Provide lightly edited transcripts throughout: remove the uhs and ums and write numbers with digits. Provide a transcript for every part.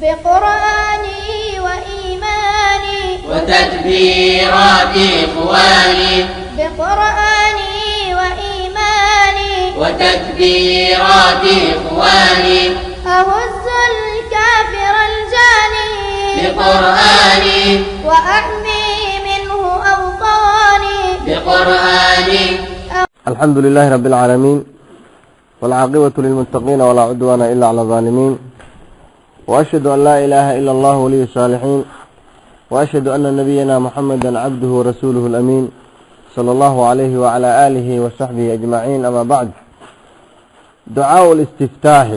بقرآني وإيماني وتكبيرات إخواني. بقرآني وإيماني وتكبيرات إخواني. أهز الكافر الجاني بقرآني وأحمي منه أوطاني بقرآني. الحمد لله رب العالمين، والعاقبة للمتقين، ولا عدوان إلا على الظالمين، وأشهد أن لا إله إلا الله ولي الصالحين، وأشهد أن نبينا محمدا عبده ورسوله الأمين، صلى الله عليه وعلى آله وصحبه أجمعين. أما بعد، دعاء الاستفتاح،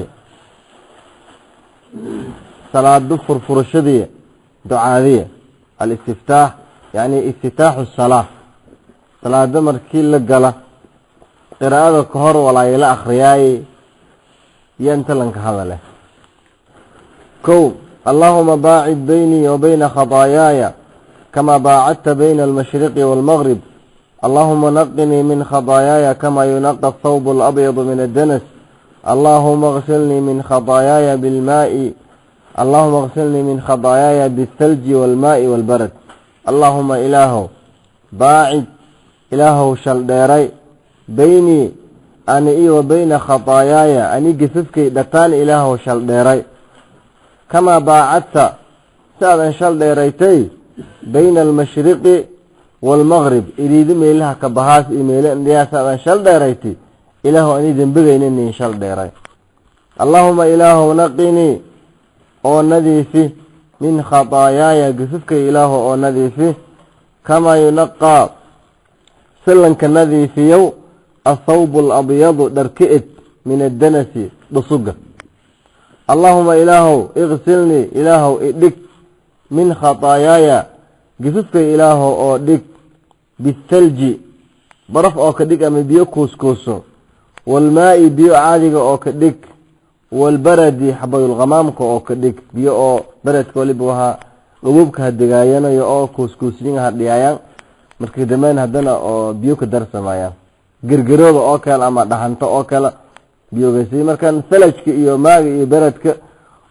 salaado furfurashadii ducaadiya. الاستفتاح يعني افتتاح الصلاة. Salaado markii la gala, qiraa'ada ka hor walaayala akhriyaaye iyo inta lanka hadale. Kow: اللهم باعد بيني وبين خطاياي كما باعدت بين المشرق والمغرب. اللهم نقني من خطاياي كما ينقى الثوب الأبيض من الدنس. اللهم اغسلني من خطاياي بالماء، اللهم اغسلني من خطاياي بالثلج والماء والبرد. اللهم إلaahow، باعد Ilaahow shaldheeray، بيني ani iyo وبين خطاياي ani gefafkay dhataan Ilaahow shaldheeray، كما باعدت si aadan shal dheeraytay، بين المشرق والمغرب iriidi meelaha ka bahaas iyo meele indhiyaa si aadan shal dheeraytay, Ilaahow ani dembigayna nin shal dheeray. اللهم Ilaahow نقني oo nadiifi، من خطاياي gefafkay Ilaahow oo nadiifi، كما ينقى silanka nadiifiyow، الثوب الأبيض dharka-ed، من الدنس dhusuga. اللهم Ilaahow اغسلني Ilaahow idhig، من خطاياي gefafkay Ilaahow oo dhig، بالثلج baraf oo ka dhig ama biyo kuuskuuso، والماء biyo caadiga oo ka dhig، والبرد xabadulqamaamka oo ka dhig. Biyo oo beredka waliba wahaa qabobka ha degaayanayo oo kuuskuusyin ha dhiyaayaan, markii dambeyn haddana oo biyo ka darsamayaan, gergerooda oo kale ama dhaxanto oo kale biyogasi. Markan salajka iyo maaga iyo beredka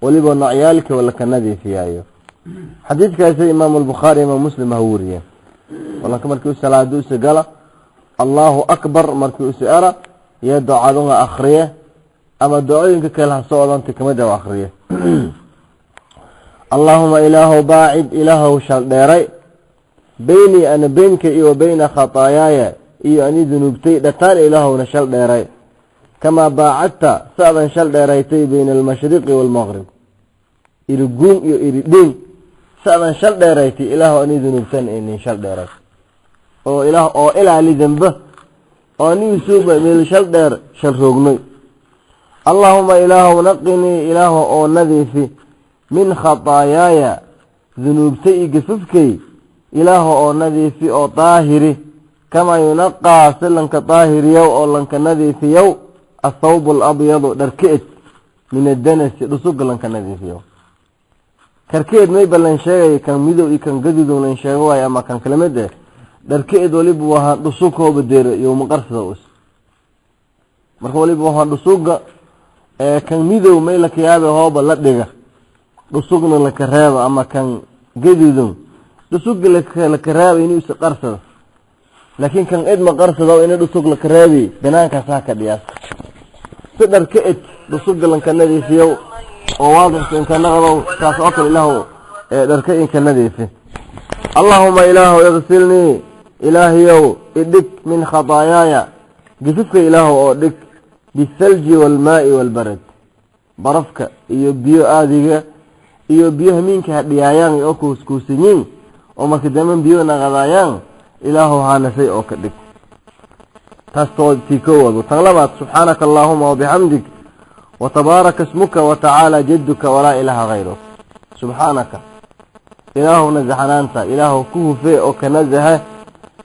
waliba noocyaalka laka nadiifiyaayo. Xadiidkaasi Imaam Albukhaari, Imaam Muslim ha weriye. Walanka markii u salaada usa gala, الله أكبر markii usa era iyo ducadunga akhriye ama ducooyinka kale ha soo odanta kamid a akhriye. اللهم Ilaahow باعد Ilaahow shaldheeray، بيني ana beynka iyo وبين خطاياي iyo ani dunuubtay dhataan Ilaahowna shal dheeray، كما باعدت si adan shal dheeraytay، بين المشرق والمغرب iriguun iyo iridhiin si adan shal dheeraytay, Ilaahow ani dunuubtan inin shal dheeray oo Ilaah oo ilaali dembe oo anigusuuba meel shal dheer shal roognay. اللهم Ilaahow نقني Ilaahow oo nadiifi، من خطاياي dunuubtay iyo gafafkay Ilaahow oo nadiifi oo daahiri، كما ينقى si lanka daahiriyow oo lanka nadiifiyow، الثوب الأبيض dharka-ed، من الدنس dhusuga lanka nadiifiyow. Karka-ed may balan sheegay kan midow iyo kan gaduudow lan sheego waayo ama kan kala mid eh. Dharka-ed waliba wahaa dhusugkooba deero yowma qarsida us. Marka waliba wahaa dhusuga kan midow may laka yaabe hooba la dhiga dhusugna laka reeba, ama kan gaduudow dhusuga laka reeba inuu isa qarsado, laakiin kan id ma qarsado, ina dhusug laka reebi banaankaas ka dhiyaas. Si dharka ed dhusuga lanka nadiifiyow oo waadixka inka naqdow, saas oo kale Ilaahu dharka inka nadiifi. اللهم Ilaahu اغسلني Ilaahiyow idhig، من خطاياي gafafka Ilaahu oo dhig، بالثلج والماء والبرد barafka iyo biyo aadiga iyo biyo hamiinka ha dhiyaayaan oo kuuskuusanyiin oo marka dambe biyo naqadaayaan, Ilaahu haanasay oo ka dhig. Taas too tii koowadu. Tan labaad: سبحانك اللهم وبحمدك وتبارك اسمك وتعالى جدك ولا إله غيرك. سبحانك Ilaahu nasaxanaanta Ilaahu ku hufe oo ka nasahe,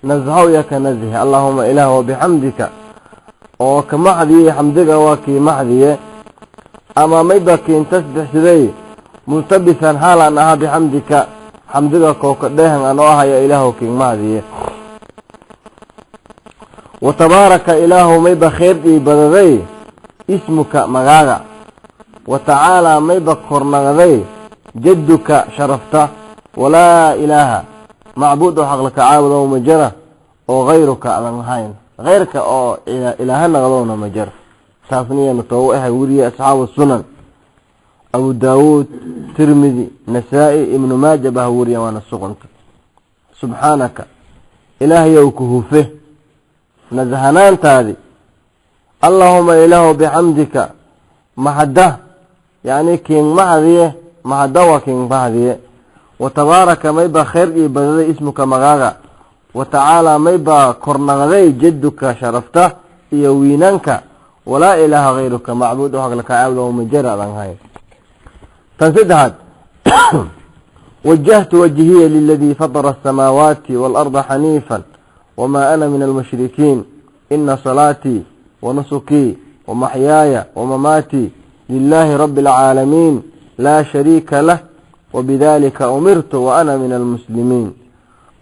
nasahow ya ka nasahe. اللهم Ilaah، وبحمدك oo ka maxdiye, xamdiga waa kii maxdiye ama mayba kiin tasbixsiday، ملتبسا xaalaan ahaa، بحمدك xamdiga kooka dheehan anoo ahaya Ilaahu kiin maxdiye. وتبارك Ilaahu mayba khayr dhii badaday، اسمك magaaga، وتعالى mayba kornaqday. Jadduka sharafta, walaa ilaaha macbuud oo xaq laka caabudo ma jara oo hayruka adan ahayn, heyrka oo ilaaha naqdowna ma jara. Taasniyana toogu ahay weriye asxaabu sunan, Abu Daawuud, Tirmidi, Nasaa-i, Ibnu Maaja baa weriya, waana suqunta. Subxaanaka, Ilaahayow ku hufe nasahanaantaadi. Allaahuma, Ilaahu, bixamdika maxadda, yacni kiin maxadiye, maxadda waa kiin maxadiye. Wa tabaaraka, maybaa khayr ii badaday, ismuka magaaga. Wa tacaalaa, maybaa kornaqday, jadduka sharafta iyo wiinanka. Walaa ilaaha hayruka, macbuud oo xaq laka caabudo ma jara adan hayn. Tan saddexaad: wajahtu wajhiya liladii fatara asamaawaati waalarda xaniifan wamaa ana min almushrikiin. Ina salaatii wanusukii wamaxyaaya wamamaatii lilaahi rabbi alcaalamiin, laa shariika lah, wabidalika umirtu wa ana min almuslimiin.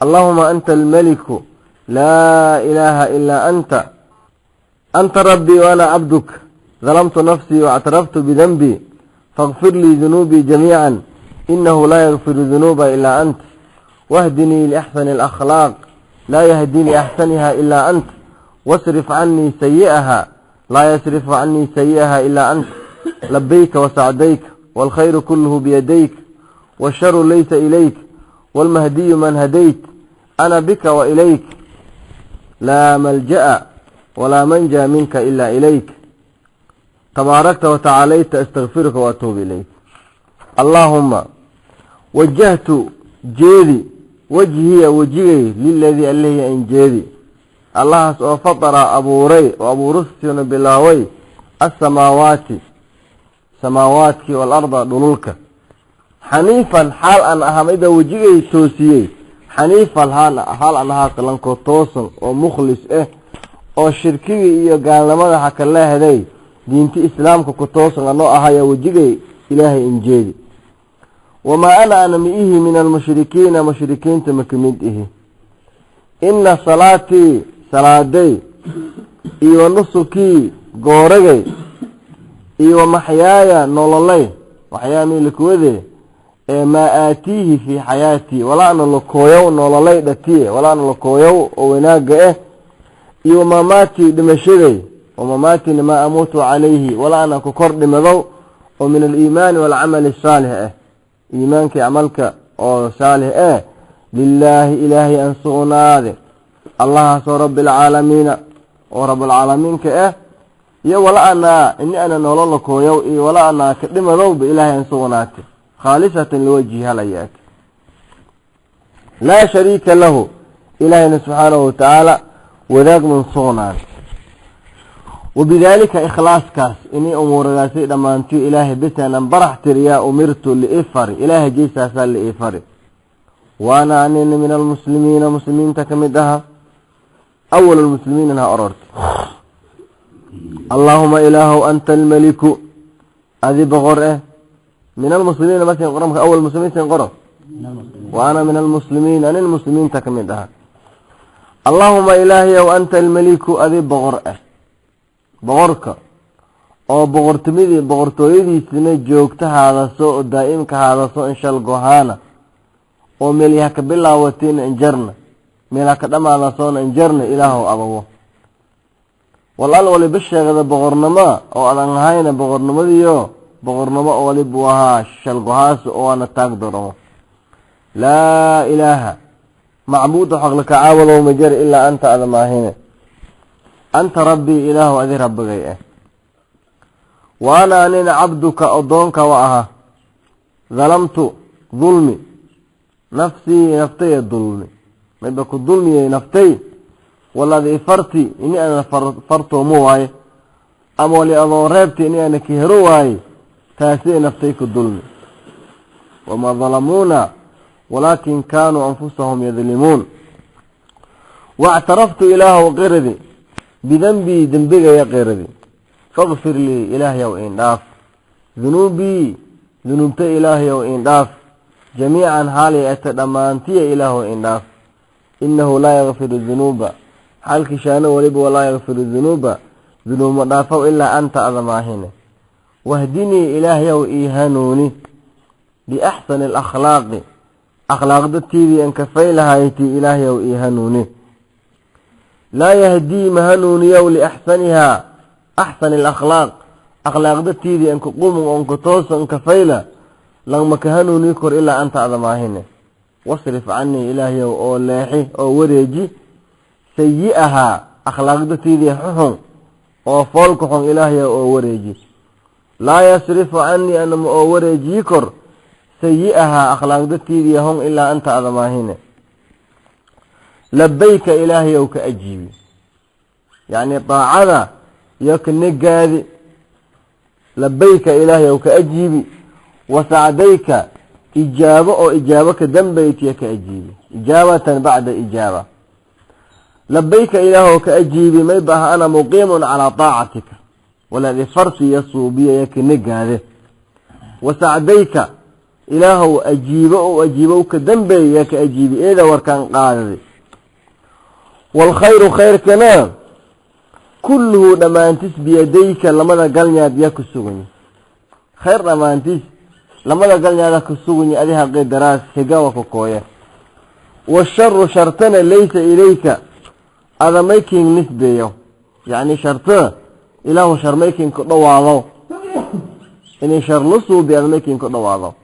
Allahuma anta almeliku, laa ilaaha ilaa anta, anta rabbii waana cabduk, dalamtu nafsii waاctaraftu bidanbii, faاkfir lii dunuubii jamiica, inahu laa yakfiru dunuuba ilaa ant, wahdinii liaxsani alakhlaaq, laa yahdii liaxsaniha ilaa ant, wasrif canii sayi'aha, laa yasrifu canii sayi'aha ilaa ant. Labayka wasacdayka, waalkhayru kuluhu biyadayk, waasharu laysa ilayk, waalmahdiyu man hadayt, ana bika wailayk, laa malja'a walaa manja minka ila ilayk, tabaarakta watacaalayta, astakfiruka waatuubu ilayk. Allaahuma wajahtu jeedi, wajhiya wejigay, liladii allihii an jeedi, Allahaas oo fatara abuuray oo abuuristiina bilaaway, assamaawaati samaawaadkii, waalarda dhululka, xaniifan xaal aan ahaa, mayba wejigay toosiyey, xaniifan xaal aan ahaa qalankoo toosan oo mukhlis ah oo shirkigii iyo gaalnimada haka leehday, diinti islaamka ku toosan anoo ahaya wejigay Ilaahay injeedi. Wamaa ana ma ihi, min almushrikiina mushrikiinta ma ka mid ihi. Ina salaatii salaaday, iyo wa nusukii gooragay, iyo wa maxyaaya nololay, waxyaa miilikuwade ee maa aatiihi fii xayaatii, walaana lakooyow nololay dhatiye, walaana lakooyow oo wanaaga ah, iyo wamamaatii dhimashaday, wamamaatina maa amuutu calayhi, walaana ku kor dhimadow oo min aliimaani waalcamali asaalix ah, iimaankii camalka oo saalix ah, lilaahi Ilaahay aan sugnaade, Allahaasoo rabbi alcaalamiina oo rabulcaalamiinka ah, iyo wala anaa ini ana nolol lakooyow iyo wala anaa ka dhimadowba Ilaahay aan sugnaate, khaalisatan liwajhi halayaat, laa shariika lahu, Ilaahayna subxaanahu watacaala wadaag man sugnaan. Wabidaalika ikhlaaskaas inay umuuradaasi dhammaantiyo Ilaahay besaanan barax tiriyaa, umirtu liifari, Ilaahay jeysaasaa liifari, waana anina min almuslimiina muslimiinta ka mid aha, awal lmuslimiinna ha ororta. Allaahuma, Ilaahow, anta almeliku, adi boqor eh. Min almuslimiina markin qoro, marka awal muslimiin sin qoro, wa ana min almuslimiin, anin muslimiinta ka mid aha. Allaahuma, Ilaahayow, anta almeliku, adi boqor ah, boqorka oo boqortimadii boqortooyadiisina joogta haadaso oo daa'imka haadaso, inshal gohaana oo meelyaha ka bilaawatina injarna, meelha ka dhamaadasoona injarna, Ilaahow abawo wal al waliba sheegada boqornimo oo adan ahayna, boqornimadiyo boqornimo oo walibu ahaa shalgohaas oo ana taag daro. Laa ilaaha macbuuda xaq laka caabudow ma jara ilaa anta, ada maahine. Anta rabbii, Ilaahu adi rabbigay ah, wa ana anina cabduka odoonka wa aha. Dalamtu dulmi, nafsii naftaya dulmi, mayba ku dulmiyey naftay walaad ifarti ini ana fartoomo waaye, ama wali adoo reebti ini ana kihero waaye, taasay naftay ku dulmi. Wamaa dalamuuna walaakin kaanuu anfusahum yadlimuun. Waاctaraftu, Ilaahow qirdi, bidanbii dembigaya qirdi, faqfir lii, Ilaahyow indhaaf, dunuubii dunuubta, Ilaahyow indhaaf, jamiican xaalay ata dhammaantiya, Ilaahow indhaaf. Inahu laa yakfiru dunuuba, xaalkishaano waliba walaa yakfiru dunuuba dunuubma dhaafow, ilaa anta ada maahine. Wahdinii, Ilaahyow ii hanuuni. Biaxsani alakhlaaqi, akhlaaqdatiidii an kafay lahayti ilaahayow ii hanuuni. Laa yahdii ma hanuuniyow liaxsanihaa axsani alakhlaaq, akhlaaqdatiidii anka qumun onka toosa anka fayla langma ka hanuunii kor ilaa anta ada maahine. Wasrif canii ilaahayow oo leexi oo wareeji sayi-ahaa akhlaaqdatiidii xuxun oo foolka xun ilaahayow oo wareeji. Laa yasrifu canii anama oo wareejiyi kor sayi-ahaa akhlaaqdatiidii hun ilaa anta ada maahine. Labayka ilaahayow ka ajiibi, yacni daacada iyo ka negaadi. Labayka ilaahayow ka ajiibi, wasacdayka ijaabo oo ijaabo ka dambaytiya ka ajiibi, ijaabatan bacda ijaaba. Labayka ilaahow ka ajiibi, may baha ana muqiimun calaa taacatika walaadi farti iyo suubiya iyo ka negaade. Wasacdayka ilaahow ajiibo oo ajiibow ka dambeeya ka ajiibi eeda warkaan qaadadi. Waalkhayru khayrkana kulluhu dhammaantis biyadayka lamada galnyaad yaa ku sugany, khayr dhammaantis lamada galnyaada ku sugany adi haqii daraas higawa ku kooye. Washaru shartana laysa ilayka adamayking nisbeeyo, yacni shartada ilaahu sharmayking ku dhawaado, inay shar lu suubi adamayking ku dhawaado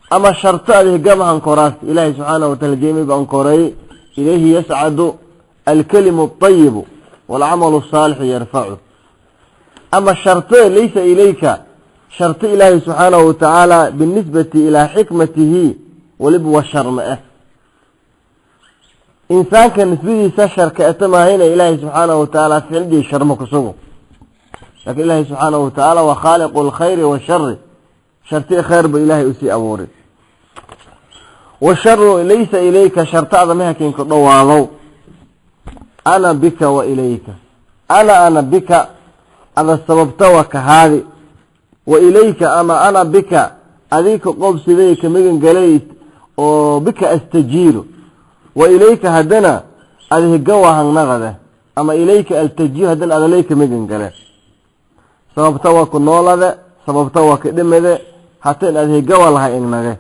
ama sharto adi higamahan koraas. Ilaahay subxaanahu wataala jeemay baan koreeyey, ilayhi yascadu alkalimu alayibu waalcamalu asaalixu yarfacu. Ama sharto laysa ilayka sharto ilaahay subxaanahu watacaala binisbati ilaa xikmatihi weliba wa sharma ah insaanka nisbadiisa sharka eta maahayna ilaahay subxaanahu watacaala ficildii sharma ku sugo. Laakiin ilaahay subxaanahu watacaala waa khaaliqu alkhayri washari, sharti khayr ba ilaahay usii abuuray. Washaru laysa ilayka sharta adamahakin ku dhawaadow. Ana bika wa ilayka, ana bika ada sababta wa kahaadi, wa ilayka ama ana bika adika qoobsiday ka magan galay oo bika astajiiru, wa ilayka haddana ada higawa hangnaqade, ama ilayka altajiiru haddana adalay ka magan gale. Sababta waa ku noolade, sababta waa ka dhimade, hateen ada higawa lahay ingnage.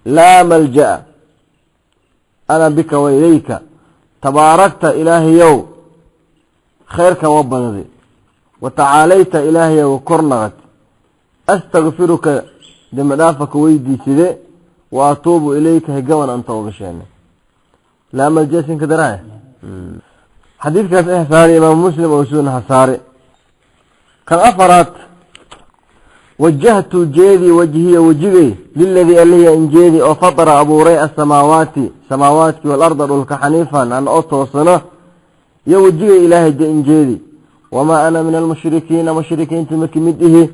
Laa malja'a ana bika wa ilayka. Tabaarakta ilaahayow khayrka wa badadi, wa tacaalayta ilaahayow kor naqad. Astakfiruka dembi dhaafa ka weydiiside, wa atuubu ilayka higawan an toobasheene. Laa malja'a sinka daraaya. Xadiidkaas hasaari imaamu Muslim oo suuna hasaare. Kan afaraad, wajahtu jeedi wajhiya wejigay liladii alihiya injeedi oo fatara abuuray asamaawaati samaawaadkii walarda dhulka xaniifan an oo toosano iyo wejigay ilaahay de injeedi. Wamaa ana min almushrikiina mushrikiinta maki mid ihi.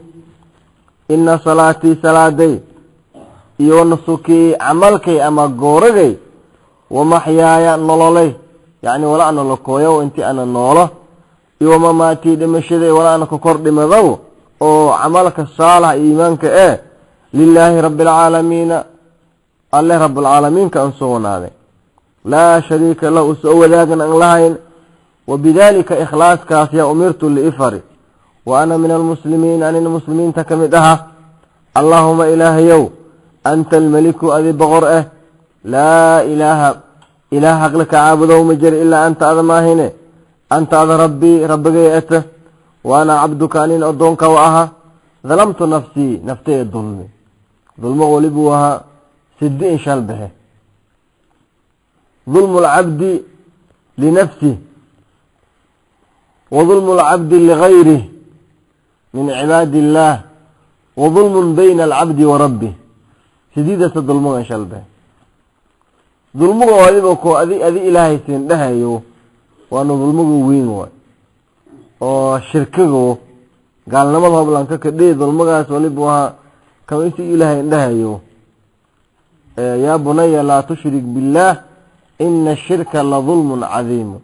Ina salaatii salaaday iyo wanusukii camalkay ama gooragay, wamaxyaaya nololay, yacni wala ana lokooyow intii ana noolo, iyo wamamaatii dhimashaday wala ana ka kor dhimadow oo camalka saalax iyo iimaanka ee lilaahi rabbi alcaalamiina alle rabbilcaalamiinka an sugnaaday, laa shariika lahu usoo wadaagna an lahayn. Wabidaalika ikhlaaskaas yaa umirtu liifari, wa ana min almuslimiin anina muslimiinta ka mid aha. Allaahuma ilaahayow anta almeliku adi boqor eh, laa ilaaha ilaah xaqli ka caabudow ma jir ilaa anta ada maahine. Anta ada rabbii rabbigay ete, wa ana cabduka anin addoonka wa aha. Dalamtu nafsii naftee dulmi, dulmo welibuu ahaa sidi in shal bixe. Dulmu alcabdi linafsih wa dulmu alcabdi ligayrih min cibaadi illaah wa dulmun bayna alcabdi wa rabbih. Sidiidasa dulmuga in shal bixe. Dulmuga oo adiba ko adi ilaahay siin dhahayo waana dulmuga weyn waay oo shirkigo gaalnimada hoblanka kadhii. Dulmagaas walibu ahaa kama insi ilaahay indhahayo. Yaa bunaya laa tushrik billaah ina ashirka la dulmun cadiimu.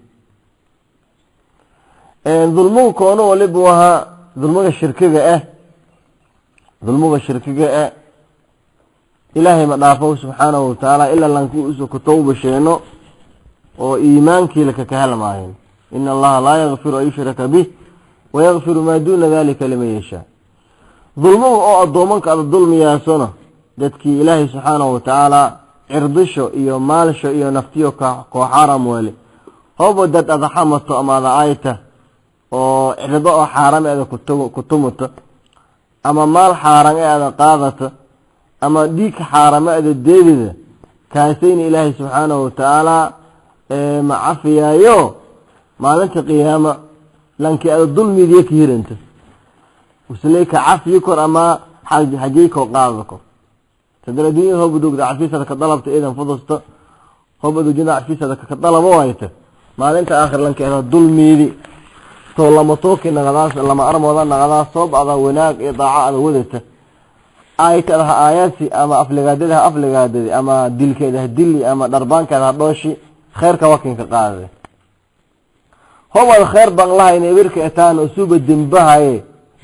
Dulmuga koono walibu ahaa dulmuga shirkiga ah, dulmuga shirkiga ah ilaahay ma dhaafo subxaanahu watacaala ilaa lanku uso ku tawba sheeno oo iimaankii lakakahalmaahin. Ina allaha laa yakfiru an yushraka bih wayakfiru maa duuna dalika liman yashaa. Dulmuga oo addoomanka ada dulmiyaasona Dadkii Ilaahay subxaanahu watacaala cirdisho iyo maalsho iyo naftiyo koo xaaram weeli. Hoobo dad ada xamato ama ada ayta oo cirdo oo xaaram ada ku tumuto, ama maal xaaran ee ada qaadato, ama dhiig xaarame ada deedida, kaasayna Ilaahay subxaanahu watacaala ma cafiyaayo. Maalinta qiyaama lankii ada dulmidiya ka hiranta usley ka cafiyi kor ama xajay koo qaada kor. Sadar adduunyada hoob dogda cafiisada ka dalabta iidan fudusto, hoob adduunyada cafiisada ka dalabo wayta, maalinta aakhir lankii ada dulmiidi too lama tooki naqadaas, lama armooda naqadaas. Soob ada wanaag iyo daaco ada wadata aaytada ha aayaasi ama afligaadada ha afligaadadi ama dilkeeda ha dili ama dharbaankeeda ha dhooshi, kheyrka wakinka qaade. Hoob ad kheyr baan lahayna ibirka etaan usuuba dembahaye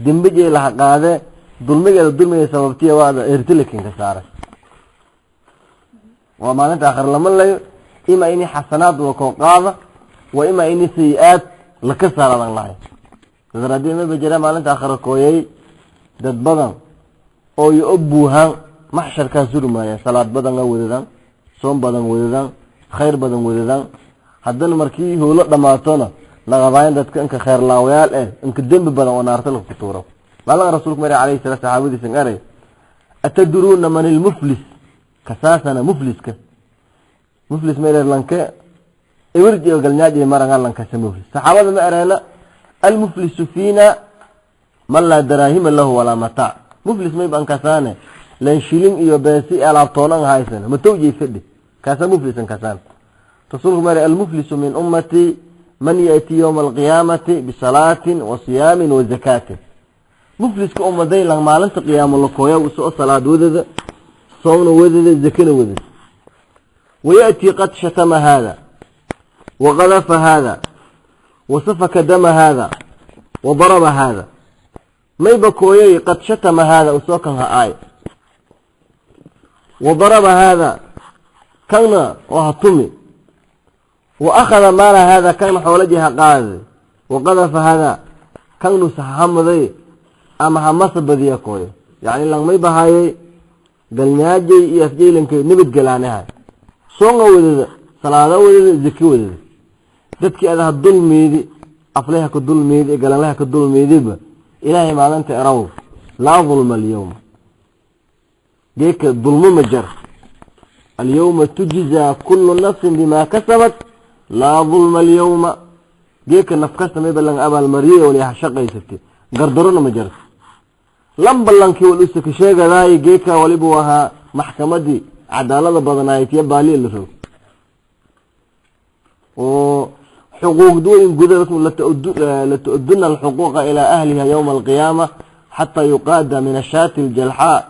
dembajee laha qaade, dulmigeeda dulmiga sababtiya waada ertilikinka saaray. Waa maalinta aakhir lama layo, ima ini xasanaad wa koo qaada wa ima ini sayi-aad laka saaradan lahay. Sadaraadeed maba jira maalinta aakhira kooyay dad badan oo yo o buuhaan maxsharkaa surmaaya, salaad badan a wadadaan, soom badan wadadaan, khayr badan wadadaan, haddana markii howlo dhammaatona naqadaayan dadka inka khayr laawayaal eh, inka dembi badan oo naarta laku tuuro. Maalin rasuulku mari calayhi salaam saxaabadiisan eray: "Atadruuna man ilmuflis?" Kasaasana mufliska? Muflis ma erer lanke ewirji oo galnyaaji maranga lankasa muflis. Saxaabada ma ereena: "Almuflisu fiina man laa daraahima lahu walaa mataac." Muflis may ban kasaane lan shilin iyo beesi alaabtoonan haysan matowjay fadhi, kaasa muflisan kasaan. Rasuulku mari: "Almuflisu min ummati man yaأti yowma alqiyaamati bisalaatin wa siyaamin wa zakaatin." Mufliska ummaday lan maalinta qiyaamo la kooya usoo salaad wadada, soomna wadada, zakana wadada. Wayaأtii qad shatama haada waqadafa haada wasafaka dama haada wadaraba haada. Mayba kooyay qad shatama haada usoo kan ha aay, wadaraba haada kanna oo ha tumi, wa akhada maala haada kanna xoolajii ha qaade, waqadafa haada kannusa hamaday ama hamasa badiya kooyo. Yacni langmay bahaayay galnyaajay iyo afjaylanka nabadgelaanahay, soonga wadada, salaado wadada, zaki wadada, dadkii adaha dulmiidi, afleha ka dulmiidi, galanlaha ka dulmiidiba Ilaahay maalinta eraw: "Laa dulma alyawma." Geeka dulmo ma jar. "Alyawma tujzaa kullu nafsin bimaa kasabat, laa dulma alyawma." Geeka naf kasta mayba lang abaalmariyey wali ha shaqaysatay, gardarona ma jarto. Lamballankii wal usaka sheegadaaye geeka walibuu ahaa maxkamadii cadaalada badanaaytiya baaliya la roog oo xuquuqda in guda "latu'duna alxuquuqa ilaa ahliha yowma alqiyaama xataa yuqaada min ashaati aljalxaa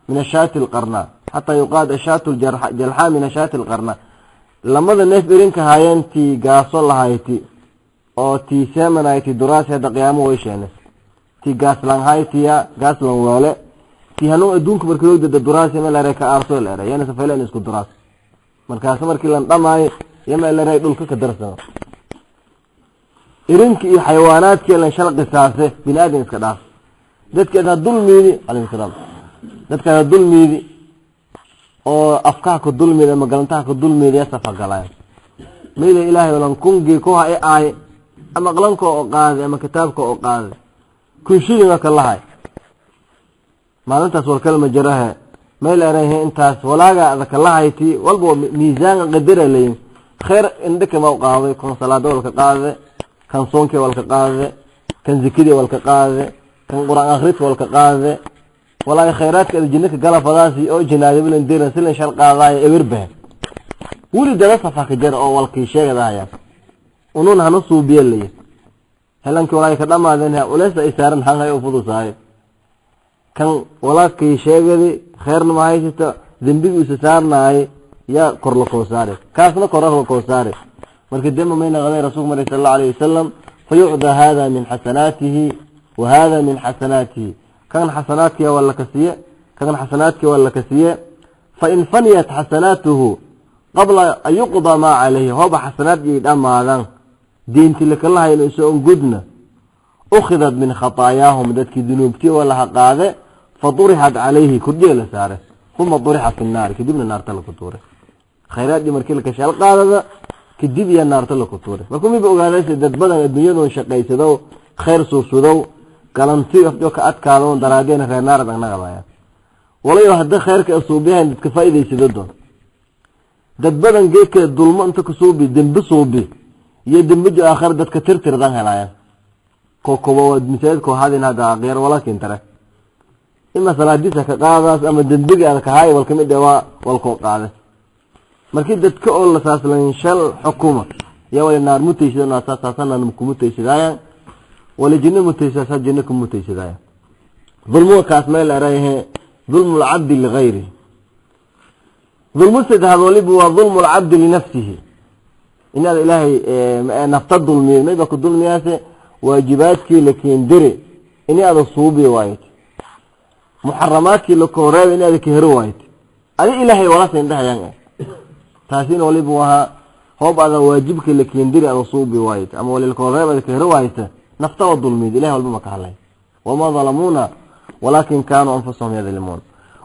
min ashaati alqarnaa, xataa yuqaada ashaatu jalxaa min ashaati alqarnaa." Lamada neef erinka haayeen tii gaaso lahayti oo tii seemanayti duraasi hadda qiyaamo way sheene tii gaaslanhaytiya gaaslan weele tii hanuun adduunka markii loo dada duraasi ma leeray ka aarso leeray yana safaylan isku duraas markaas markii lan dhamaayo yama leeray dhulka ka darsano irinki iyo xayawaanaadkii lan shal qisaase. Bini aadam iska dhaaf, dadkeeda dulmiidi, calayhi salaam, dadkaada dulmiidi oo afkaha ka dulmiidi ama galantaha ka dulmiidi ya safagalaay mayda Ilaahay lan kungii kuha i aay ama qalanka oo qaaday ama kitaabka oo qaaday kun shilinga ka lahay. Maalintaas walkalma jarahe mayl erayhe intaas walaaga ada kalahayti walba miisaanka qadara leyin khayr indhaka ma qaaday, kan salaada walka qaade, kan soonkii walka qaade, kan zikadii walka qaade, kan qur-aan akhridka walka qaade, walaahi khayraadka ada jinnaka galafadaasi oo jinaadabilan diran silan shal qaadaayo ewer bahe. Weli dada safa ka jara oo walkii sheegadahaya unun hana suubiye layi helankii walaahi ka dhamaadeen culeysa ay saaran hanhay oo fudusaayo kan walaakii sheegadi kheyrna ma haysata, dembigiisa saarnaaye yaa kor la koo saare, kaasna kor la koo saare. Marka demba may naqday. Rasuulku maray sal allahu alayhi wasalam: "Fayucdaa hada min xasanaatihi wa hada min xasanaatihi." Kan xasanaadkii waa la kasiye, kan xasanaadkii waa la kasiye. Fain faniyat xasanaatuhu qabla an yuqdaa maa calayhi, hooba xasanaad yay dhammaadaan diinti lakalahayno iso gudna, ukhidat min khataayaahum, dadkii dunuubtii waa laha qaade, fa turixat calayhi, kordhiya la saare. Uma durixa fi nnaari, kadibna naarta laku tuuray. Khayraadii markii laka shal qaadada kadib iyo naarta laku tuuray. Markuu miba ogaadayse dad badan adduunyadoon shaqaysadow, khayr suubsudow, galanti afjo ka adkaado daraadeena reer naarad agnaqabaya. Walayo hadda khayrka suubiyahan dadka faa'iidaysado doon. Dad badan geedka dulmo inta ku suubi, dembi suubi iyo dembijo aakhir dadka tirtirdan helaayaan. Kokobo masaajidka hadin hadda aqyar walaakin tare ima salaadiisa ka qaadaas ama dembiga aad kahaay wal kamid waa walkoo qaade. Markii dadka oo la saaslan shal xukuma yaa wali naar mutaysidaan, saasaasana ku mutaysidaayan, wali jinno mutaysidaa jinno ku mutaysidaaya. Dulmuga kaas meel erayahe dulmu lcabdi ligayrihi. Dulmu saddexaad waliba waa dulmu lcabdi linafsihi. Inaad Ilaahay nafta dulmiye, mayba ku dulmiyaase waajibaadkii la keendire ini aada suubi waayt, muxaramaadkii la kooreeba in aada ka hero waayt, adi Ilaahay walasa indhahayaan. Taasina waliba wahaa hoob ada waajibka la keendiri ada suubi waayt ama walilkooreeb ada ka hero waayta, nafta waa dulmiyid. Ilahay walba ma ka hadlay, wamaa dalamuuna walaakin kaanuu anfusahum yadlimuun.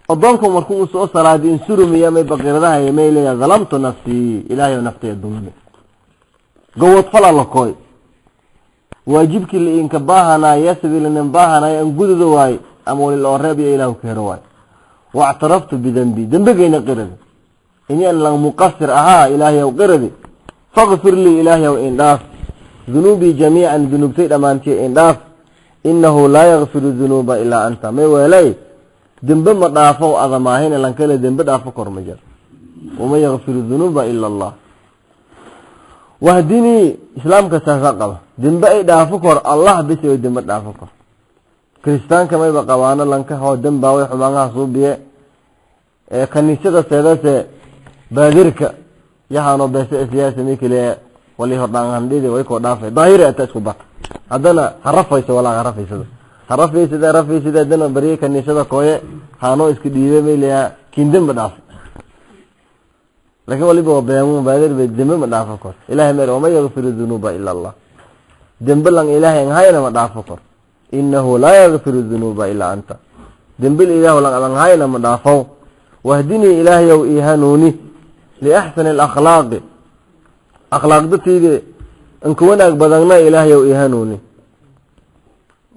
Adoonka markuu uu soo salaadi insurumiya, may baqiradahay, may leeya dalamtu nafsii, Ilaahay naftaya dulmi, gowad fala lakooy, waajibkii la inka baahanaya sidii lanin baahanaya an gudada waay ama walil oo reeb iyo Ilaahu ka hero waay. Wactaraftu bidambi, dembigayna qiradi, ini an lang muqasir ahaa Ilaahayow qiradi. Faqfir lii, Ilaahayow indhaaf, dunuubii jamiican, dunuubtay dhammaantiy indhaaf. Inahu laa yakfiru dunuuba ilaa anta, may weelay dembe ma dhaafo adamaahin, lankale dembe dhaafo kor ma jir. Waman yakfiru dunuuba ila Allah. Wahdinii, islaamka saasa qaba, dembe ay dhaafo kor Allah bes way dembe dhaafo kor. Kiristaanka mayba qabaano lanka hoo dembaaway xumaangaha suubiye ee kaniisada seedase baadirka yahaano beese siyaasa mikile wali hordhaan handhidi way koo dhaafay daahiri ata isku bata, haddana harafayso walaa harafaysada harafaysada harafaysada, haddana bariye kaniisada kooye haanoo iska dhiibe mayleya kiin dembe dhaafay. Laakiin waliba waa beemu, baadir bay dembe ma dhaafo kor. Ilahay mer waman yakfiru dunuuba ila Allah, dembe lang Ilaahay an hayna ma dhaafo kor. Inahu laa yakfiru dunuuba ilaa anta, dembil Ilaahu lang adan hayna ma dhaafow. Wahdinii, Ilaahayow ii hanuuni, liaxsani alakhlaaqi, akhlaaqdatayda anka wanaag badanna Ilaahayow ii hanuuni.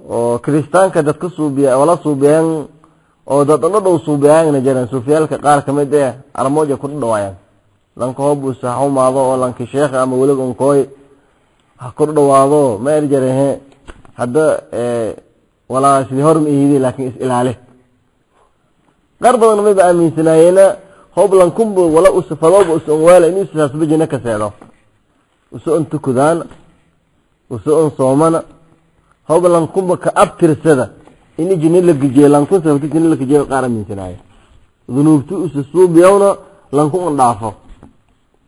Oo kiristaanka dadka suubiya wala suubiyaan oo dad dhodhow suubiyaangna jiraan, suufiyaalka qaar kamid eh armooja ku dhadhawaayaan lanka hoob uu saxumaado oo lanka sheekha ama welig unkooy ha ku dhawaado, ma erjarehe hadda walaa sidii hor ma ihidi, laakiin is ilaale. Qaar badan mayba aaminsanaayena hoob lankunba wala usafadooba usanwaala inuu saasba jina ka seedo, uso on tukudaan, uso on soomana, hoob lankunba ka abtirsada ini jina la gejiye, lankun sababta jina la gejiye qaar aaminsanaaye, dunuubti usa suubiyawna lankun un dhaafo.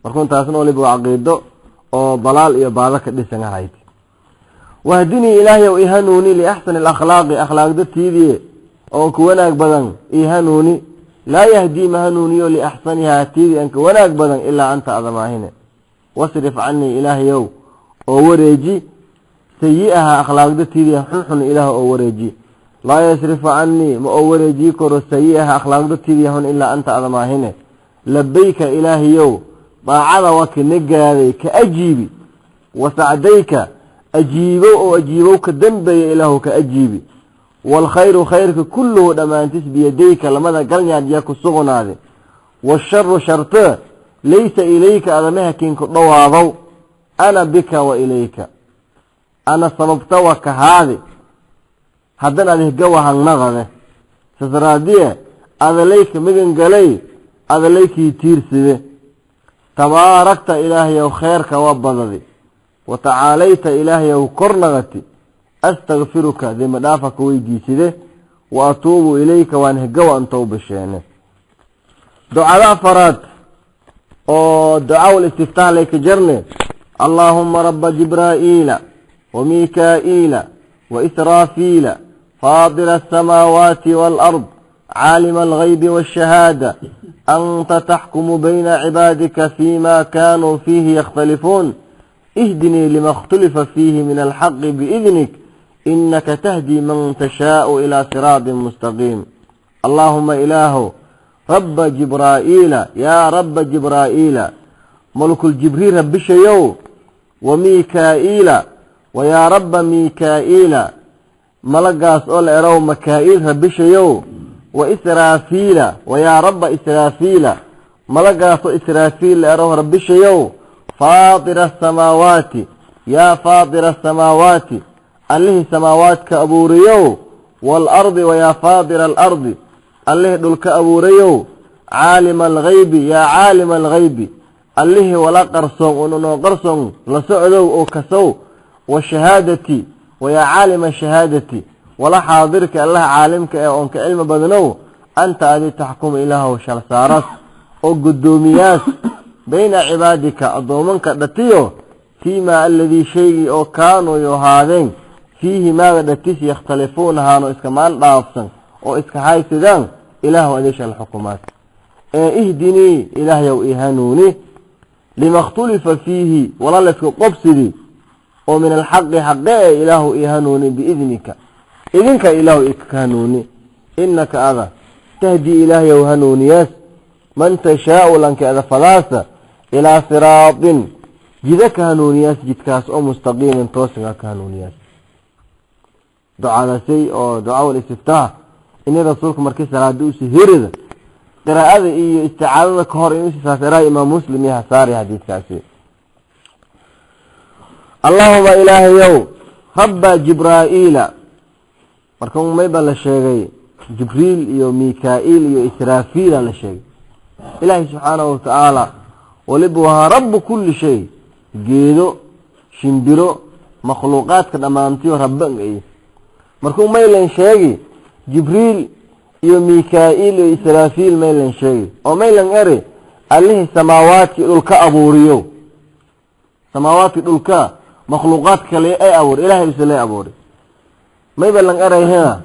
Markuun taasna waliba waa caqiido oo dalaal iyo baado ka dhisan ahayd. Wahdinii, Ilaahayow i hanuuni, liaxsani alakhlaaqi, akhlaaqdatiidii oo ka wanaag badan i hanuuni. Laa yahdii, ma hanuuniyo, liaxsanihaa, tiidii an ka wanaag badan, ilaa anta, adamaahine. Wasrif canii, Ilaahayow oo wareeji, sayi'aha, akhlaaqdatiidii xunxun Ilaah oo wareeji. Laa yasrifu canii, ma oo wareejii karo, sayi'aha, akhlaaqdatiidii xun, ilaa anta, adamaahine. Labayka, Ilaahayow daacada waa ka gaaday ka ajiibi, wasacdayka ajiibow oo ajiibow ka dembeeya Ilaahu ka ajiibi. Waalkhayru, khayrka, kulluhu dhammaantis, biyadayka, lamada galnyaad yaa ku sugnaaday. Waasharu, sharte, laysa ilayka, adamaha kiinku dhowaadow. Ana bika wa ilayka, ana sababta waa kahaadi, haddana adihgawa hangnaqade sasraadiye adalayka magangalay, adalaykii tiirside. Tabaarakta, Ilaahayow kheerka waa badadi, wa tacaalayta, Ilaahayow kor nagati. Astakfiruka, dembi dhaafa ka weydiiside, wa atuubu ilayka, waan higawa an towba sheene. Ducada afaraad oo ducaa istiftaah layka jarne: Allaahuma raba Jibraa'iila wa Miikaa'iila wa Israafiila, faadira asamaawaati waalard, caalima algaybi waashahaada, anta taxkumu bayna cibaadika fima kaanuu fiihi yakhtalifuun, ihdinii lima اkhtulifa fiihi min alxaqi biidnik, inaka tahdii man tashaau ilaa siraatin mustaqiim. Allaahuma, Ilaahow. Rabba Jibraa'iila, yaa Rabba Jibraa'iila, malakul Jibriil rabbishayow, wa Miikaa'iila, wa yaa Rabba Miikaa'iila, malagaas oo la erow Makaa'iil rabbishayow, wa Israafiila, wa yaa Rabba Israafiila, malagaasoo Israafiil la erow rabbishayow, faatira asamaawaati, yaa faatira asamaawaati, allihii samaawaadka abuurayow, waalardi, wa yaa faatira alardi, allihii dhulka abuurayow, caalima alghaybi, yaa caalima alghaybi, allihii wala qarsoon ununoo qarsoon la socdow oo kasow, washahaadati, wa yaa caalima ashahaadati, wala xaadirka allaha caalimka ee oonka cilmi badnow, anta adi taxkumu ilaahow shal saaras oo guddoomiyaas bayna cibaadika addoomanka dhatiyo fiimaa aladii shaygii oo kaanuu yohaadeen fiihi maaga dhatis yakhtalifuuna haano iska maan dhaafsan oo iska haysidaan, ilaahu adii shal xukumaas. Ee ihdinii, ilaahyow i hanuuni, lima ikhtulifa fiihi, wala laysku qobsidi oo min alxaqi xaqe ee ilaahu i hanuuni, biidnika, idinka ilaahu ika hanuuni, inaka ada tahdii, ilaahyow hanuuniyaas, man tashaau, lanka ada fadaasa, ilaa siraatin, jida ka hanuuniyaas, jidkaas oo mustaqiimin, toosinga ka hanuuniyaas. Ducadaasay oo ducaa istiftaax ini rasuulka markii salaada usi hirida qiraa'ada iyo isticaadada ka hor inuu saasaraa Imaam Muslim iyo hasaari xadiidkaasi. Allahuma, ilaahayow, rabba Jibraa'iila. Marka may baa la sheegay Jibriil iyo Mika-iil iyo Israafiila la sheegay. Ilaahay subxaanahu watacaala waliba wahaa rabu kulli shay, geedo, shimbiro, makhluuqaadka dhammaantiyo rabban ay. Markuu maylan sheegi Jibriil iyo Mika-iil iyo Israafiil, maylan sheegi oo maylan eri allihii samaawaadkii dhulka abuuriyo, samaawaadkii dhulka makhluuqaadka kale ay abuuri, ilahay use lay abuuri. Mayba lan erayhena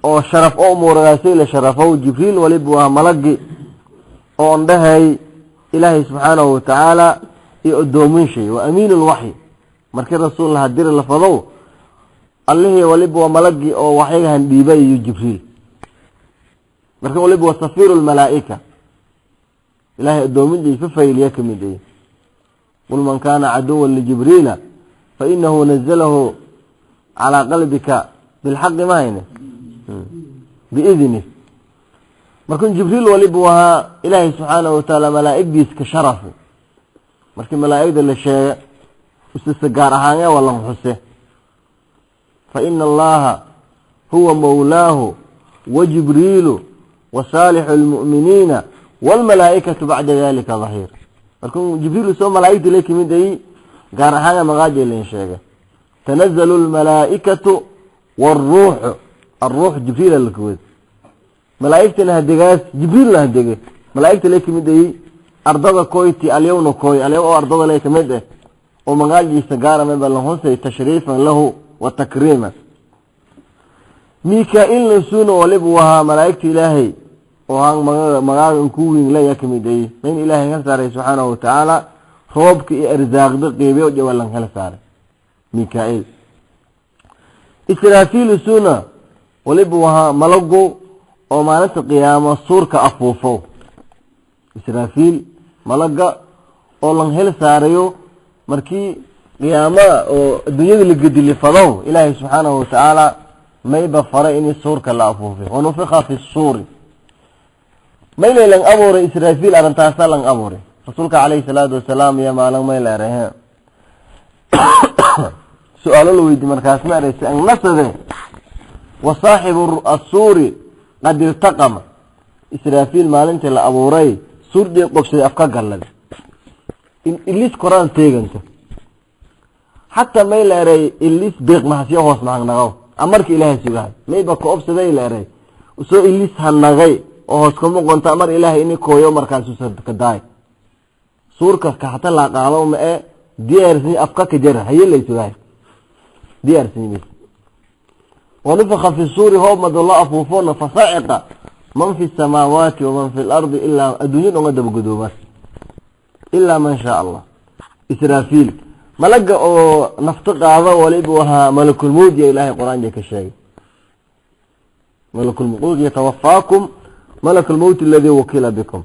oo sharaf oo umuuradaasay la sharafow. Jibriil waliba waa malagi oo ondhahay ilaahay subxaanahu watacaala iyo odoomin shay, waa amiin lwaxyi. Markii rasuul laha diri la fadow, allihii waliba waa malagii oo waxyagahan dhiibay iyo Jibriil. Marka waliba waa safiiru lmalaa'ika, ilahay odoomindiisa fafayliya ka mid ay. Qul man kana caduwan lijibriila fainahu nazalahu calaa qalbika bilxaqi, ma hayne, biidni. Markuu Jibriil waliba ahaa ilaahay subxaanahu watacaala malaa'igdiis ka sharafu. Markii malaa'igda la sheega usise gaar ahaan waa lan xuse, fa ina allaha huwa mawlaahu wa Jibriilu wa saalixu lmu'miniina waalmalaa'ikatu bacda dalika dahiir. Markuu Jibriil soo malaa'igta la kamid ay gaar ahaan maqaaji lan sheega, tanazalu lmalaa'ikatu wاlruuxu, alruux Jibriil lakawad, malaa'igtana hadegaas, Jibriilna hadege, malaa'igta la kamid ay ardada koyti alyawna koy alyaw oo ardada la kamid ah oo magaajiisa gaara maba la husay tashriifan lahu wa takriiman. Mika-iilna suuna waliba wahaa malaa'igta ilaahay oo haan magaaga ku weyn laya kamid ay in ilaahay ka saaray subxaanahu watacaala roobka iyo arsaaqda qeybiyo jawalan kala saaray Mika-iil. Israafiil suuna waliba wahaa malagu oo maalinta qiyaamo suurka afuufo. Israafiil malaga oo lan hel saarayo markii qiyaamada oo adduunyada la gedilifadow, ilaahay subxaanahu watacaala mayba faray in suurka la afuufay, wanufika fi suuri. Maylay lan abuuray Israafiil, arrintaasa lan abuuray. Rasuulka calayhi salaatu wasalaam iyo maalin may la eray su-aalo la weydi, markaas ma ereysa annasade wa saaxibu assuuri qad iltaqama. Israafiil maalintii la abuuray suurdii qobsaday afka gallada ilis koraan teeganta, xataa may la eray ilis beeq mahasyo hoos mahangnaqaw amarka ilaahay sugahay mayba ka obsaday la eray soo ilis hanagay oo hoos kuma qonta amar ilaahay ini kooyo markaasuusa ka daay suurka kaxata laa qaado ma ee diyaarsni afka ka jara haye lay sugahay diyaarsni bis. Wanufaka fi suuri hoob mado loo afuufona fasaciqa man fi samaawaati waman fi lardi, ilaa adduunya dhonga dabagodoobaas ilaa man shaa Allah. Israafiil malaga oo nafto qaado waliba ahaa malakulmowd ya ilaahay qur-aanka ka sheegay, malakulmowd yatawafaakum Malak almowt aladii wukila bikum.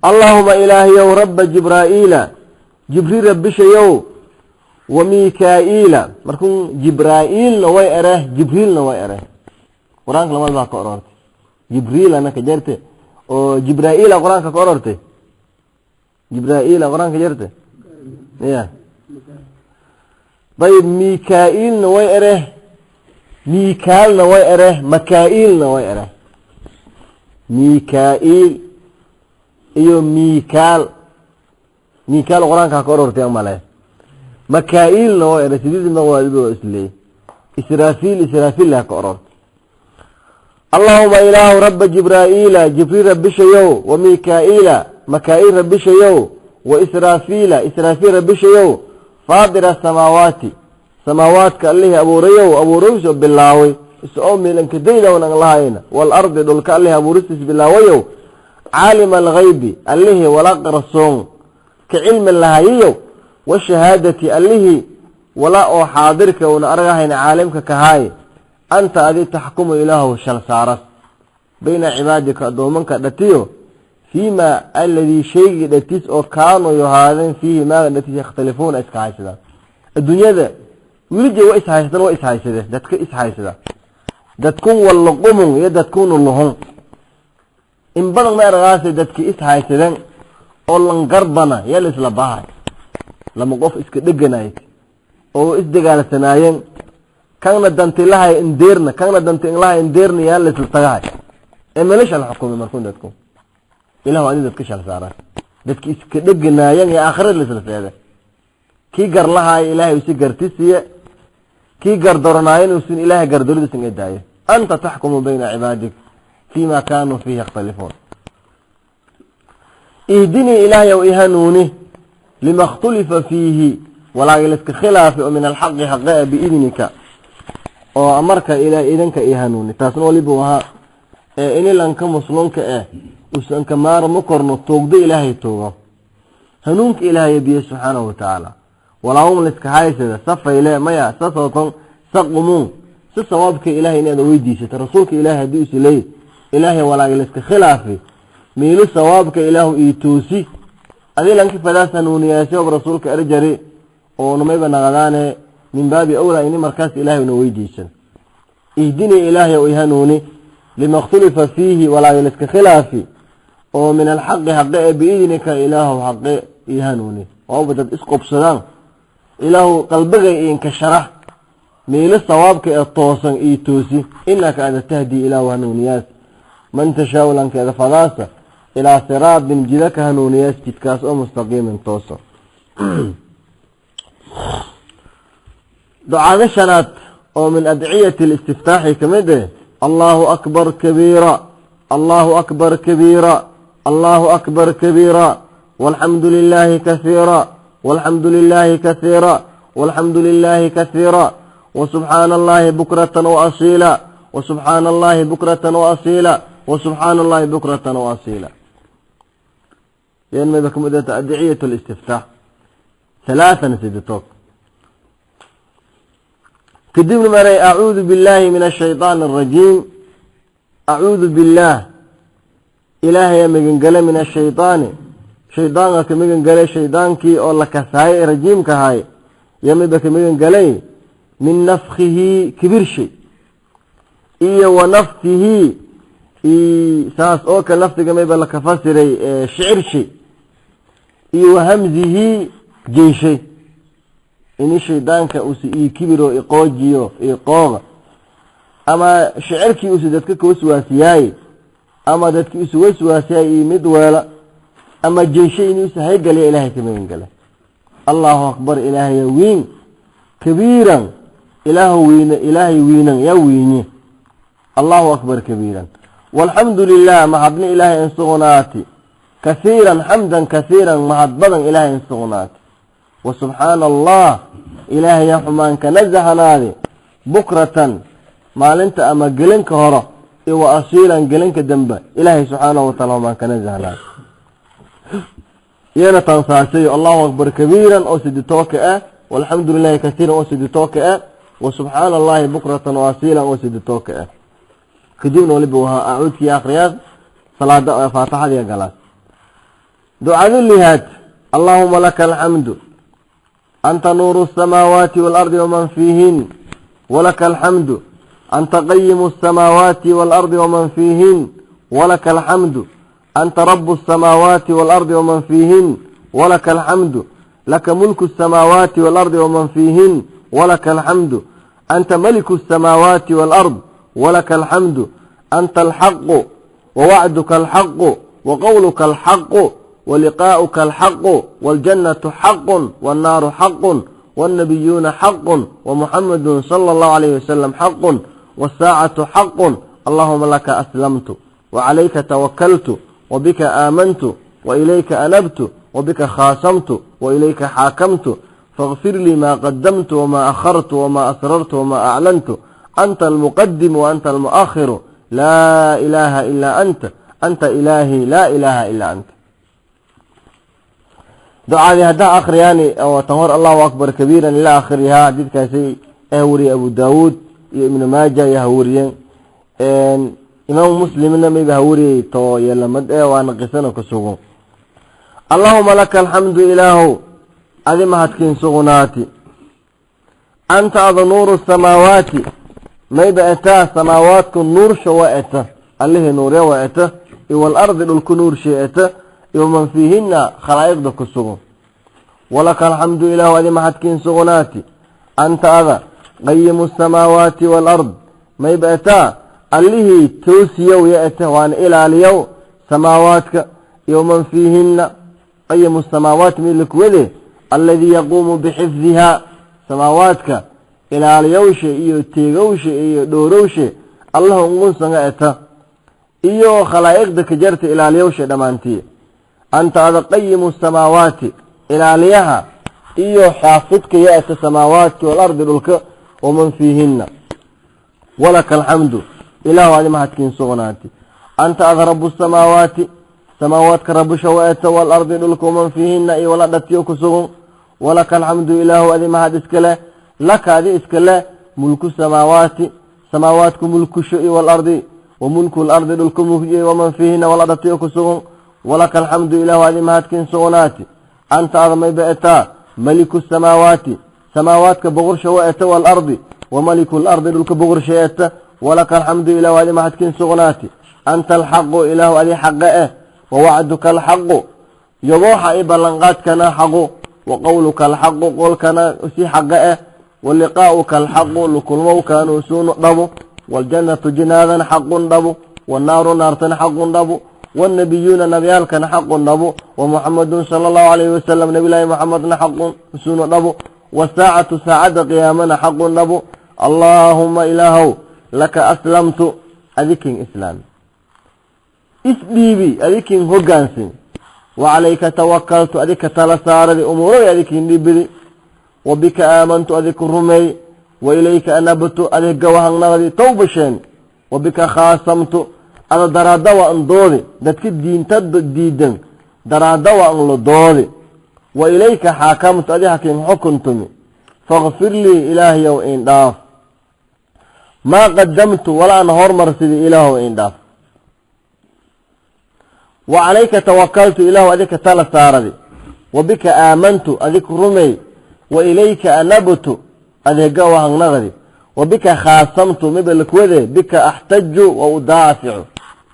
Allaahuma ilaahayow, rabba Jibraa'iila, Jibriil rabbishayow, wa Mikaa'iila. Markuu Jibraa'iilna way ereh, Jibriilna way ereh. Qur-aanka lamada baa ka orortay. Jibriilana ka jarte oo Jibraa'iila qur-aanka ka orortay. Jibraa'iila qur-aanka jarte ya. Dayib, Mikaa'iilna way ereh, Mikaalna way ereh, Makaa'iilna way ereh. Mikaa'iil iyo Mikaal, Mikaal qur-aanka ka orortay male. Makaa'iilna way ereh. Sideedii magawaadiba waa isleeyey. Israafiil, Israafiil ka orortay. Allahuma ilaahu, rabba Jibraa'iila, Jibriil rabbishayow, wa Mikaa'iila, Makaa'iil rabbishayow, wa Israafiila, Israafiil rabbishayow, faadira asamaawaati, samaawaadka allihii abuurayow, abuurayso bilaaway is-oo miilankadaydawn an lahayna, waalardi, dhulka allihii abuuristiis bilaawayow, caalima alghaybi, allihii wala qarsoon ka cilmi lahayiyow, washahaadati, allihii wala oo xaadirka una argahayna caalimka kahaay, anta adi taxkumu, ilaahow shal saaras, bayna cibaadika, addoomanka dhatiyo, fiima aladii, shaygii dhatis oo kaanuu yohaadeen, fiihi maaga dhatis, yakhtalifuuna, iska haysadaan. Adduunyada wilija wa ishaysadan, wa ishaysade dadka ishaysada, dadkun wallaqumun iyo dadkunu luhun. In badan ma eragaase dadki ishaysadeen oo langarbana yaa la isla bahay. Lama qof iska dheganayt oo isdagaalsanaayeen, kanna dantilahay indeerna, kanna danti inlahay indeerna, yaa la isla tagahay ee meelasha la xukumay. Markuun dadku ilahu adi dadka shal saara dadki iska dheganaayeen ee aakhirada la isla seede. Kii garlahaay ilaahay usi gartisiye, kii gardaronaayen usin ilaahay gardoradiisan edaayo. Anta taxkumu bayna cibaadik fima kaanuu fiihi yakhtalifuun. Ihdinii, ilaahayow ihanuuni, lima khtulifa fiihi, walaagi laiska khilaafi oo min alxaqi, xaqe a, biidnika, oo amarka ilaa idinka ihanuuni. Taasna waliba ahaa ee inilanka muslimka eh usan ka maarmo korno toogdo ilaahay toogo, hanuunka ilaahay biyo subxaanahu watacaala. Walaawum laiska haysada safayle maya sasooton saqumuun si sawaabka ilaahay inaad weydiisato rasuulka ilaahay haddii usiley ilaahay walaagi laiska khilaafi miilu sawaabka ilaahu ii toosi adii lanka fadaas hanuuniyaasoob rasuulka erjari oo numayba naqadaane. Min baabi awlaa ini markaas ilaahay una weydiisan. Ihdinii, ilaahay oo ihanuuni, lima khtulifa fiihi, walaagi laiska khilaafi oo min alxaqi, xaqe ee, biidnika, ilaahu xaqe ihanuuni. Waaba dad isqobsadaan, ilaahu qalbigay inka sharax miilo sawaabka ee toosan ii toosi. Inaka ada tahdii, ilaahu hanuuniyaas, man tashaau, lankeeda fadaasa, ilaa siraatin, jidaka hanuuniyaas, jidkaas oo mustaqiimin, toosan. Ducada shanaad oo min adciyati alistiftaaxi ka mid eh: Allahu akbar kabiira, Allahu akbar kabiira, Allahu akbar kabiira, walxamdu lilaahi kasiira, walxamdu lilaahi kasiira, walxamdu lilaahi kasiira, wasubxaana allahi bukratan waasiila, wasubxaana allahi bukratan waasiila, wasubxaana allahi bukratan waasiila. Yan mayba kamid ahta adciyat alistiftaax halaathan siditoog. Kadibna maray: acuudu biاllaahi min ashayطaan alrajiim. Acuudu billaah, ilaahaya megangale, min ashayطaani, shaydaanka ka megangalay, shaydaankii oo la kasaayay ee rajiimka ahay yamiba ka megangalay, min nafkihi, kibirshay, iyo wa nafsihi, saas oo kale nafsiga mayba laka fasiray shicirshay, iyo wa hamzihi, jeyshay. Ini shaydaanka uusi ii kibiro, iqoojiyo, iqooga, ama shicirkii uusi dadka kawaswaasiyaay, ama dadki isu waswaasiyaay iyo mid weela, ama jeyshay inuusa haygaliya, ilahay ka magan gala. Allahu akbar, ilaahaya wiin, kabiiran, ilaahu wiine, ilaahay wiinan yaa wiinye. Allahu akbar kabiiran, walxamdu lilah, mahadni ilaahay in sugnaati, kasiiran, xamdan kasiiran, mahad badan ilaahay in sugnaati, wa subxaana allah, ilaahaya xumaanka nasahanaade, bukratan, maalinta ama gelinka hore, iyo wa asiilan, gelinka dambe, ilaahay subxaanahu wataala xumaanka nasahanaade. Iyana tansaasayo: allahu akbar kabiiran oo siditooka ah, walxamdu lilahi kasiiran oo siditooka ah, wa subxaana allahi bukratan wa asiilan oo siditooka ah. Kadibna waliba wahaa acuudkii akhriyaas, salaada faatixadii galaas. Ducada lihaad: Allahuma laka alxamdu, anta nuuru asamaawaati waalardi waman fiihin, walaka alxamdu, anta qayimu asamaawaati waalardi waman fiihin, walaka alxamdu, anta rabu asamaawaati waalardi waman fiihin, walaka alxamdu, laka mulku asamaawaati waalardi waman fiihin, walaka alxamdu, anta maliku asamaawaati waalard, walaka alxamdu, anta alxaqu wawacduka alxaqu waqowluka alxaqu waliqaa'uka alxaqu wاljannatu xaqu wاnnaaru xaqu wاnnabiyuuna xaqu wamuxamadu sala allahu alayh wasalam xaqu wاsaacatu xaqu. Allahuma laka aslamtu wacalayka tawakaltu wabika aamantu wailayka anabtu wabika khaasamtu wailayka xaakamtu, faاغfir lii ma qadamtu wma akhartu wma asrartu wma aclantu, anta almuqadimu waanta almuakhiru, laa ilaaha ilaa anta, anta ilaahi laa ilaaha ilaa anta. Ducaadii haddaa akhriyaani oo tan hor allahu akbar kabiiran ilaa akhrihaa. Xadiidkaasi ee wariyey Abu Daawuud iyo Ibnu Maaja ayaa hawariyeen, Imaamu Muslimna mayba hawariyey too yeelamad ee waana qisana ku sugan. Allahuma laka alxamdu, ilaahow adi mahadkiin sugnaati. Anta ada nuuru samaawaati, mayba etaa samaawaadku nuursha waa eta, allihii nuurya waa eta, iwalardi dhulku nuurshay eta, iyo man fiihina khalaa'iqda ku sugan. Walaka alxamdu, ilaahu adi mahadkiin sugnaati. Anta ada qayimu asamaawaati waalard, mayba etaa allihii toosiyow ya eta, waana ilaaliyow samaawaadka iyo man fiihina. Qayimu samaawaati midlakuwade alladii yaquumu bixifdihaa, samaawaadka ilaaliyowshe iyo teegowshe iyo dhoorowshe allah ungunsanga eta, iyo khalaa'iqda kajarta ilaaliyowshe dhammaantii. Anta ada qayimu samaawaati, ilaaliyaha iyo xaafidka ya eta samaawaadki walardi dhulka waman fiihina. Walaka alxamdu, ilaahu adi mahadkiin sugnaati. Anta ada rabu samaawaati, samaawaadka rabusha wa eta, waalardi dhulka, waman fiihina iyo wala dhatiyo ku sugun. Walaka alxamdu, ilaahu adi mahad iskale. Laka adi iskale mulku samaawaati, samaawaadku mulkusho, iyo walardi wa mulku lardi dhulka mulkiyo, waman fiihina wala dhatiyo ku sugun. Walaka alxamdu, ilaahu adi mahadkiin sugnaati. Anta ada mayba etaa maliku samaawaati, samaawaadka boqorsha wa eta, waalardi wa maliku lardi dhulka boqorsha eta. Walaka alxamdu, ilaahu adi mahadkiin sugnaati. Anta alxaqu, ilaahu adi xaqe eh, wawacduka alxaqu, yobooxa i ballanqaadkana xaqu, wa qowluka alxaqu, qolkana si xaqe eh, waliqaa'uka alxaqu, lukulmowkana usuunu dhabo, waaljannatu jinaadana xaqun dhabo, wannaaru naartana xaqun dhabo, wannabiyuuna nabiyaalkana xaqun dhabo, wamuxamadun sala allahu alayhi wasalam nabilaahi muxamedna xaqun usuunu dhabo, wasaacatu saacadda qiyaamana xaqun dhabo. Allaahuma ilaahow laka aslamtu, adikin islaami isdhiibi, adikin hogaansin, wacalayka tawakaltu, adika tala saaradi, umuurada adikin dhibidi, wa bika aamantu, adiku rumeey, wa ilayka anabtu, adig gawahangnaqdi tawbasheen, wa bika khaasamtu, ada daraadda waa an doodi dadka diinta diidan daraadda waa an la doodi, wa ilayka xaakamtu, adi hakin xukuntumi. Fakfir lii, ilaahayow indhaaf, maa qadamtu wala an hormarsidi, ilaahow indhaaf. Wa calayka tawakaltu, ilaahu adika tala saaradi, wa bika aamantu, adik rumey, wa ilayka anabtu, adeega wahangnaqdi, wa bika khaasamtu, mibalkwade bika axtaju wa udaaficu,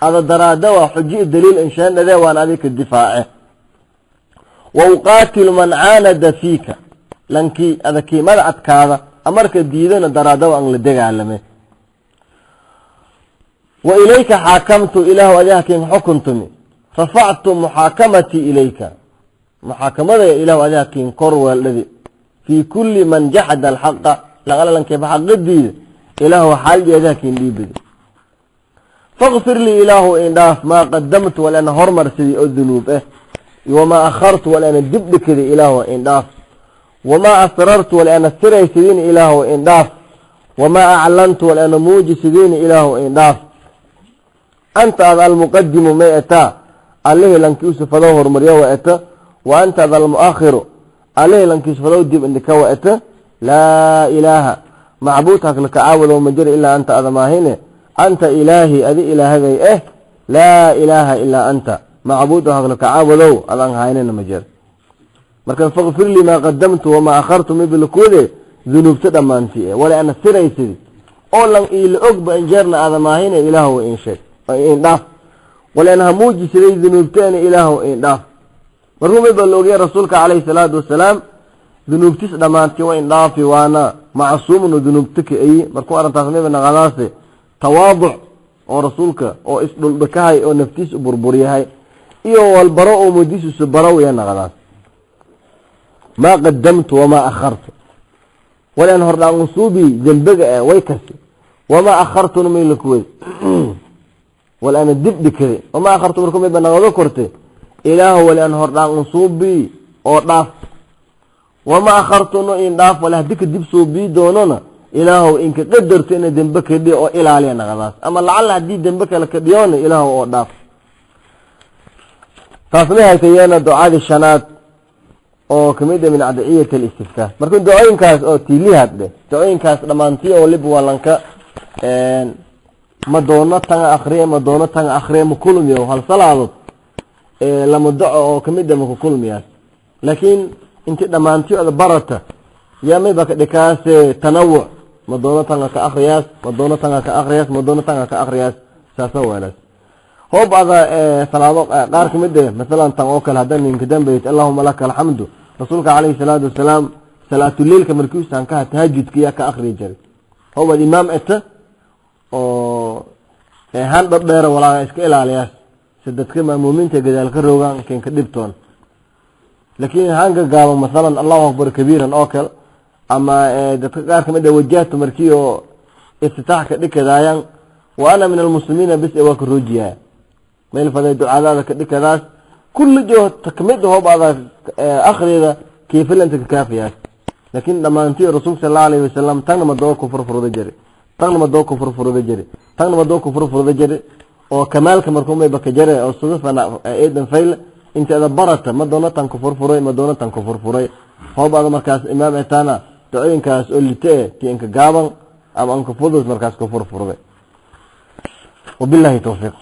ada daraada waa xuji daliil inshaandhade waan adika difaace, wa uqaatilu man caanada fiika, lankii ada kiimada adkaada amarka diidana daraada aan la dagaalame. Wa ilayka xaakamtu, ilaahu adiga kiin xukuntumi. Rafactu muxaakamatii ilayka, muxaakamada ilaahu adiga kiin kor weeldhadi, fii kulli man jaxada alxaqa, laqalalankeeba xaqa diida ilaahu xaalji adiga kiin dhiibidi. Fakfir lii, ilaahu indhaaf, maa qadamtu walana hormarsidii oo dunuub ah, wamaa akhartu walana dibdhikidi, ilaahu indhaaf, wamaa asrartu walana siraysidiin, ilaahu indhaaf, wamaa aclantu walana muujisidiin, ilaahu indhaaf. Anta ad almuqadimu may etaa allihii lankiisu fadow hormaryo wa eta, wa anta ad almuakhiru allihii lankiisu fadow dib indhika wa eta. Laa ilaaha macbuud haklaka caabudo ma jira ilaa anta adamaahine, Anta ilaahi, adi ilaahagay eh, laa ilaaha ilaa anta, macbuud oo haqlo kacaabudow adaan haynana ma jir. Marka fakfir lii maa qadamtu wamaa akhartu mibilkuude dunuubta dhammaanti e wala ana siraysidi oo lan iila ogba injeerna aadamaahine, ilaahow in sheeg in dhaaf. Wala ana hamuujisiday dunuubteena, ilaahow in dhaaf. Markuu mid baa la ogaya rasuulka calayhi salaatu wasalaam dunuubtis dhammaanti waa in dhaafi, waana macsuumun dunuubta ka eyi. Markuu arrintaas mayba naqadaase tawaaduc oo rasuulka oo isdhuldhakahay oo naftiis u burburyahay iyo walbaro oo mudiis isu baro ya naqadaas. Maa qadamtu wamaa akhartu, walaan hordhaan unsuubi dembiga eh way kasi, wamaa akhartuna may lakuwey wal ana dib dhikaday, wamaa akhartu. Markuu mayba naqado korte ilaahu wali an hordhaan unsuubi oo dhaaf, wamaa akhartuna in dhaaf, wala hadii kadib suubii doonona ilaahow inka qadarto ina dembe kadhi oo ilaaliya naqadaas, ama lacala haddii dembe kale kadhiyoona ilaahow oo dhaaf. Taasna haytayeena ducadii shanaad oo kamid ah min adciyat alistiftaax. Marka ducooyinkaas oo tiilihaad dheh, ducooyinkaas dhammaantii oo lib walanka ma doono tanga akriye, ma doono tanga akriye, ma kulmiyo hal salaadood lama daco oo kamid ah maku kulmiyaas. Laakiin inti dhammaantii oda barata yaa mayba ka dhikaase tanawuc, ma doono tanga ka akriyaas, ma doono tanga ka akriyaas, ma doono tanga ka akriyaas, saasa weelaas. Hoob ada salaado qaar kamid eh, masalan tan oo kale hadda ninka dambayt allahuma laka alxamdu, rasuulka calayhi salaatu wasalaam salaatuleilka markiisaan kaha tahajudka yaa ka akriyi jiray. Hoob ad imaam eta oo han dhadheera walaaga iska ilaaliyaas si dadka ma'muumiinta gadaal ka roogaan kenka dhibtoon. Laakiin hanka gaaban, masalan allahu akbar kabiiran oo kale, ama dadka qaar kamid ah wajahtu markii oo iftitaax ka dhikadaayaan wa ana min almuslimiina bis waa ka roojiyaa meel faday ducadaada ka dhikadaas kulli joo kamid hoob ada akhrida kiifilanta ka kaafiyaas. Laakiin dhammaantii rasuulka sal allahu alayhi wasalam tagna madoo ku furfuruda jiri, tagna madoo ku furfuruda jiri, tagna madoo ku furfuruda jiri oo kamaalka markuu mayba ka jare oo sudafana eedan fayl inta ada barata ma doono tan ku furfuray, ma doono tan ku furfuray. Hoob ada markaas imaam etaana ducooyinkaas oo lite e ti inka gaaban ama anka fudud markaas ku furfurday. Wabillahi tawfiiq.